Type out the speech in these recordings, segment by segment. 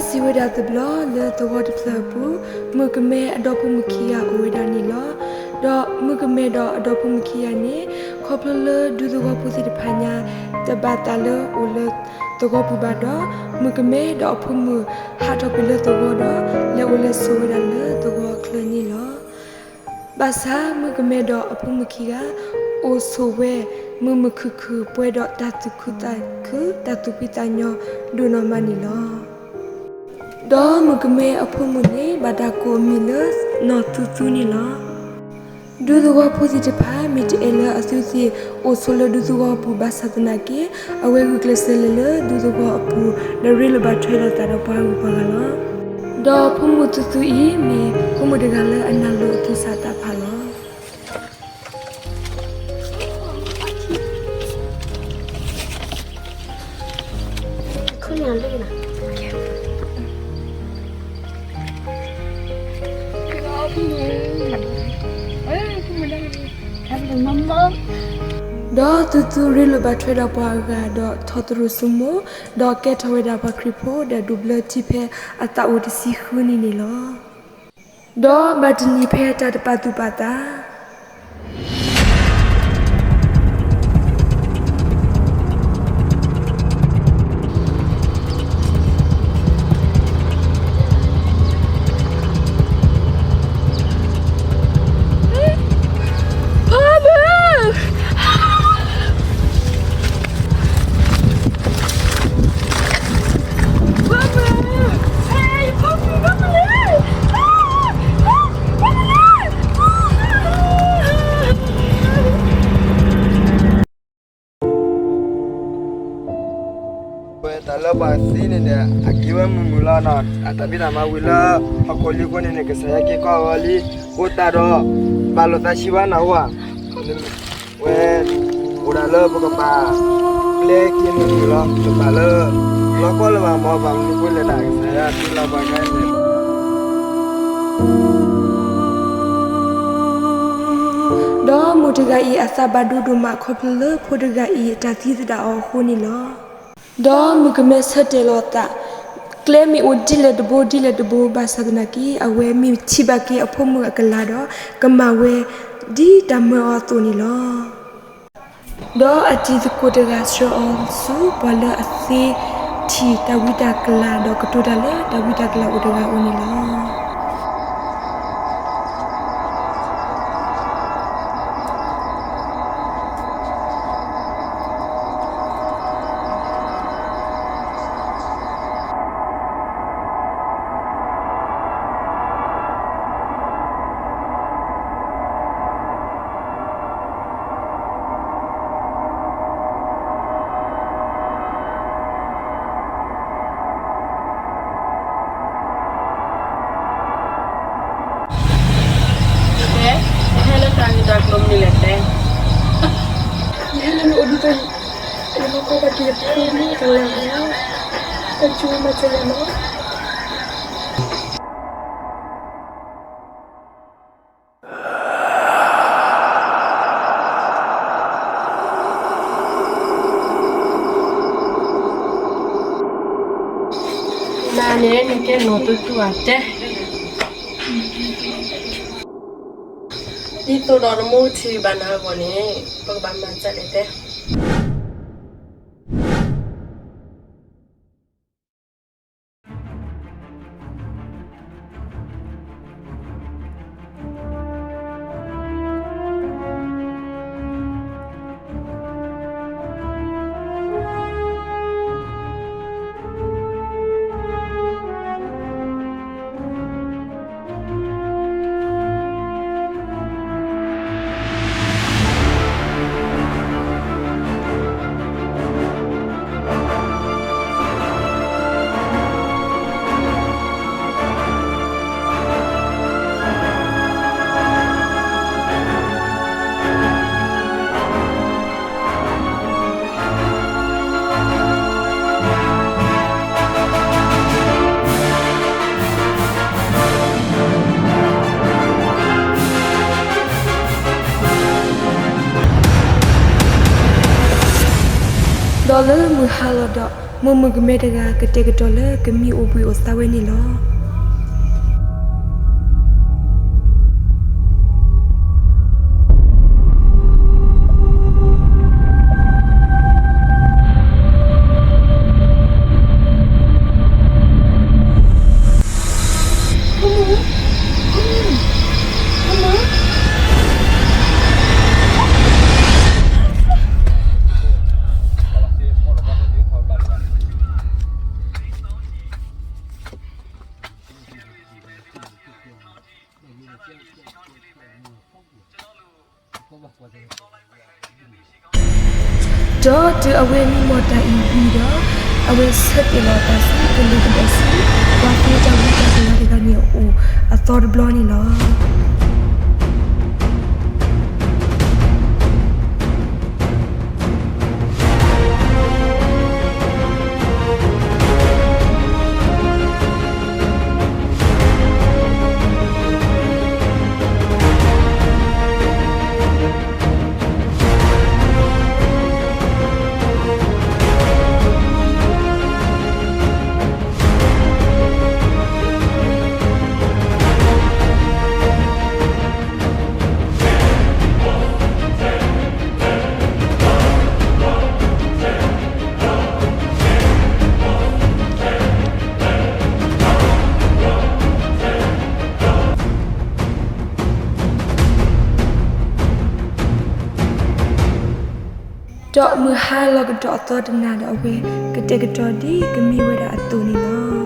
စံးဝဲဒၣ်တဘျီလၢသဝီတဖျၢၣ်အပူၤ, မုၣ်ကမဲအဒီဖိမုၣ်ခံဂၤအိၣ်ဝဲဒၣ်န့ၣ်လီၤ. ဒီးမုၣ်ကမဲဒီးအဒီဖိမုၣ်ခံဂၤန့ၣ်, ခီဖျိလၢဒူသဝီဖိသ့ၣ်တဖၣ်ညါ တဘၣ်သးလၢအိၣ်လၢသဝီပူၤဘၣ်ဒီး, မုၣ်ကမဲဒီးအဖိမုၣ်ဟးထီၣ်ကွံာ်လၢသဝီဒီး လဲၤအိၣ်လဲၤဆိးဝဲဒၣ်လၢသဝီအချၢန့ၣ်လီၤ. ဘၣ်ဆၣ်မုၣ်ကမဲဒီးအဖိမုၣ်ခံဂၤ အိၣ်ဆိးဝဲ မုာ်မုာ်ခုၣ်ခုၣ် ပှဲၤဒီးတၢ်သူၣ်ခုသးခု တၢ်သူၣ်ဖှံသးညီဒိၣ်နီၢ်မးန့ၣ်လီၤ. ဒီးမုၣ်ကမဲအဖိမုၣ်န့ၣ် ဘၣ်တၢ်ကိးအမံၤလၢ နီၢ်သူသူန့ၣ်လီၤ. ဒူသဝီဖိသ့ၣ်တဖၣ် မ့ၢ်တအဲၣ်လၢအသုသ့ၣ်အိၣ်ဆိးလၢဒူသဝီအပူၤဘၣ်ဆၣ်သနာ်က့, အဝဲဂုာ်ကျဲးစၢးလဲၤလၢဒူသဝီအပူၤ ဒီးရ့လိာ်ဘၣ်ထွဲလိာ်သးဒီးပှၤဂုၤပှၤဂၤလီၤ. ဒီးဖိမုၣ်သူသူအံၤ မ့ၢ်ဖိမုၣ်တဂၤလၢအနၢ်လိၤအသူၣ်စၢ်သးဖးလီၤ. ဒီးသူသူရ့လိာ်ဘၣ်ထွဲဒီးပှၤအဂၤဒီးထီၣ်သရူးစုမုၢ်, ဒီးကဲထီၣ်ဝဲဒၣ်ပှၤခရံာ်ဖိဒီးဒိးဘျၢထံဖဲအသးအိၣ်တဆံဃုနံၣ်န့ၣ်လီၤ. ဒီးဘၣ်တနံၤဖဲတၢ်တပာ်သူၣ်ပာ်သး ပတၢ်လၢပှၤသံန့ၣ်ဒီး အက့ၤဝဲမုာ်မုာ်လီၤနီၤ. အတၢ်ဖံးတၢ်မၤဝံၤလၢဟီၣ်ခိၣ်လံအဃိန့ၣ်န့ၣ် ကစၢ်ယွၤက့ၤကီၢ်အီၤလံ. အိၣ်တၢ်ဒီး ဘၣ်လိာ်သးဆံးဘၣ်နၤဧါ. ဝဲ အိၣ်ဒၣ်လၢပကပာ် ပျဲက့ၤမုာ်မုာ်လီၤ. ပကပာ်လၢ လီၤကီလၢၤဘၣ်မ့ၢ် ဘၣ်မနုၤဃိလဲၣ်ဒၣ် ကစၢ်ယွၤတ့လီၤပှၤဂၤလဲၣ်. ဒီးမိၢ်တဂၤအံၤအသးဘၣ်ဒိဒိၣ်မး ခီဖျိလၢဖိတဂၤအံၤအတၢ်သံသဒၣ်အီၤအဃိန့ၣ်လီၤ. ဒီးမုၣ်ကမဲဆၢတဲာ်လီၤအသး, ကျဲမ့ၢ်အိၣ်ဒ်လဲၣ်တဘိ ဒ်လဲၣ်တဘိ ဘၣ်ဆၣ်သနာ်က့ အဝဲမ့ၢ်ထံၣ်ဘၣ်က့ၤအဖိမုၣ်အကလၤဒီး ကမၤဝဲဒ်တၢ်မၢအီၤအသိးန့ၣ်လီၤ. ဒီးအတံၤသကိးတဂၤဆှၢအီၤဆူပှၤလၢအသ့ထံၣ်တၢ်ဝံတၢ်ကလၤ ဒီးကတိၤတၢ်လၢတၢ်ဝံတၢ်ကလၤအိၣ်တဂၤအအိၣ်န့ၣ်လီၤ. တဲ, နဟဲလၢတၢ်ဂ့ၢ်တၢ်ကျိၤမနုၤလဲၣ်တဲ. ယဟဲလၢနအိၣ်ဒ်သိး ယမၤကီဘၣ်က့ၤယဖိမုၣ်ကလၤဟီ, တၢ်စူၤမၤစၢၤယၤလီၤ. နၤန့ၣ် နကဲနီၢ်သူသူဧါတဲ. ဒ်သိးဒီးနမိၢ်ထံၣ်ဘၣ်နၤအဂီၢ်န့ၣ် ပကဘၣ်မၤဒ်လဲၣ်တဲ. ဒီးလၢမုၢ်ဟါလီၤဒီး မိၢ်မုၣ်ကမဲတဂၤ ကတဲာ်ကတီၤလၢကမံအိၣ်ဘှံးအိၣ်သါဝဲန့ၣ်လီၤ. ဒီးတုၤအဝဲမံမီၢ်တၢ်အံၤဝံၤဒီး, အဝဲဆၢတဲာ်လီၤအသးဆူကလုာ်ကဒဲးဆူ ပှၤသ့တၢ်ဝံတၢ်ကလၤတဂၤန့ၣ်အအိၣ်အသီတဘျီန့ၣ်လီၤ. ဒီးမုၢ်ဟါလီၤကဒီးအသီတနၤဒီး အဝဲကတဲာ်ကတီၤဒ်ကမံဝဲဒၣ်အသိးန့ၣ်လီၤ.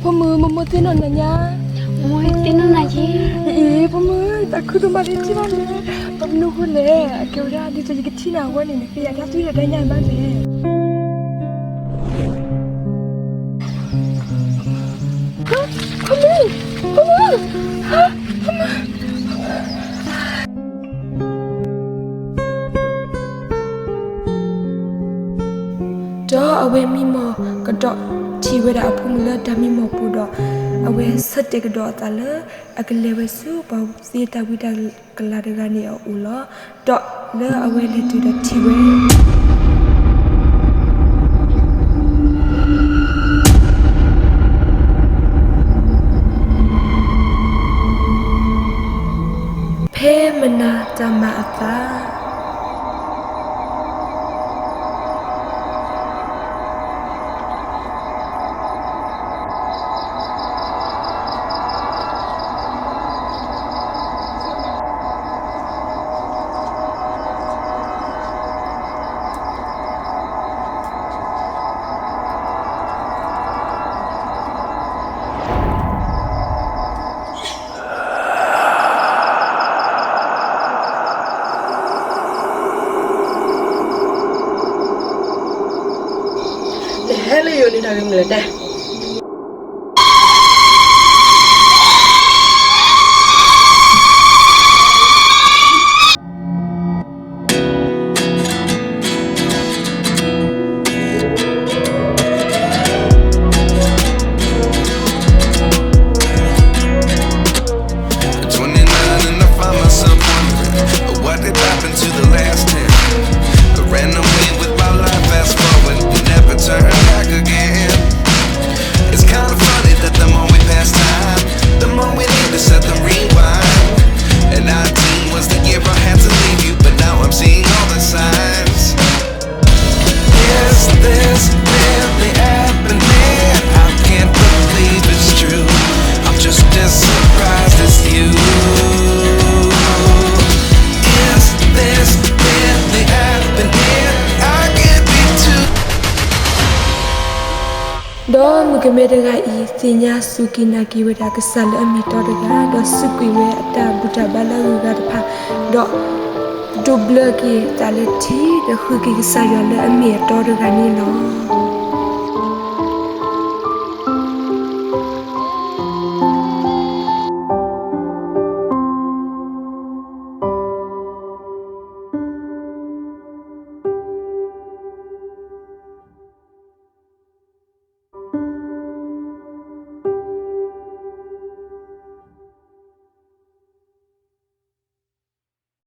ဖိမုၣ်, မိၢ်မိၢ်သ့ၣ်နီၣ်နၤညါ, မိၢ်သ့ၣ်နီၣ်နၤယ့, အံၤ ဖိမုၣ် တၢ်ခုဒိၣ်မးလံ ထံၣ်ဘၣ်လဲၣ်, ဘၣ်မနုၤအဃိလဲၣ်, အကဲဝဲဒၣ်ဒ်သိးယကထံၣ်နၤအဂီၢ်န့ၣ် နသ့ၣ်ညါတၢ်သွံၣ်ဒီးတၢ်ညၣ်ဘၣ်လဲၣ်. ဒီးအဝဲမံမီၢ်ကဒီးထံၣ်ဝဲဒၣ်အဖိမုၣ်လၢတၢ်မံမီၢ်ပူၤဒီး အဝဲဆၢတဲာ်ကဒီးအသးလၢ အကလဲၤဝဲဆူပှၤသ့တၢ်ဝံတၢ်ကလၤတဂၤန့ၣ်အအိၣ်လီၤ. ဒီးလၢအဝဲလဲၤတုၤဒီးထံၣ်ဝဲ ဖဲမနၤတၢ်မၤအသး နဟဲလၢယိၤန့ၣ်တၢ်ဂ့ၢ်မနုၤလဲၣ်တဲ. Twenty-nine and I find myself wondering what did happen to the last ten. I ran away with my life, fast forward, never turn back again. It's kinda funny that the more we pass time, the more we need to set the rewind. And nineteen was the year I had to leave you, but now I'm seeing all the signs. Is this really happening? I can't believe it's true. I'm just as surprised as you. Is this really happening? I can't be too ဒီးမုၣ်ကမဲတဂၤအံၤ သ့ၣ်ညါစူၢ်က့ၤနာ်က့ၤဝဲဒၣ်ကစၢ်လၢအမ့ၢ်တီတဂၤ, ဒီးစူးကွံာ်ဝဲအတၢ်ဘူၣ်တၢ်ဘါလၢအဂုၤအဂၤတဖၣ်, ဒီး တိာ်ဘျၢက့ၤတၢ်လၢထံ ဒီးဃုက့ၤကစၢ်ယွၤလၢအမ့ၢ်အတီတဂၤန့ၣ်လီၤ.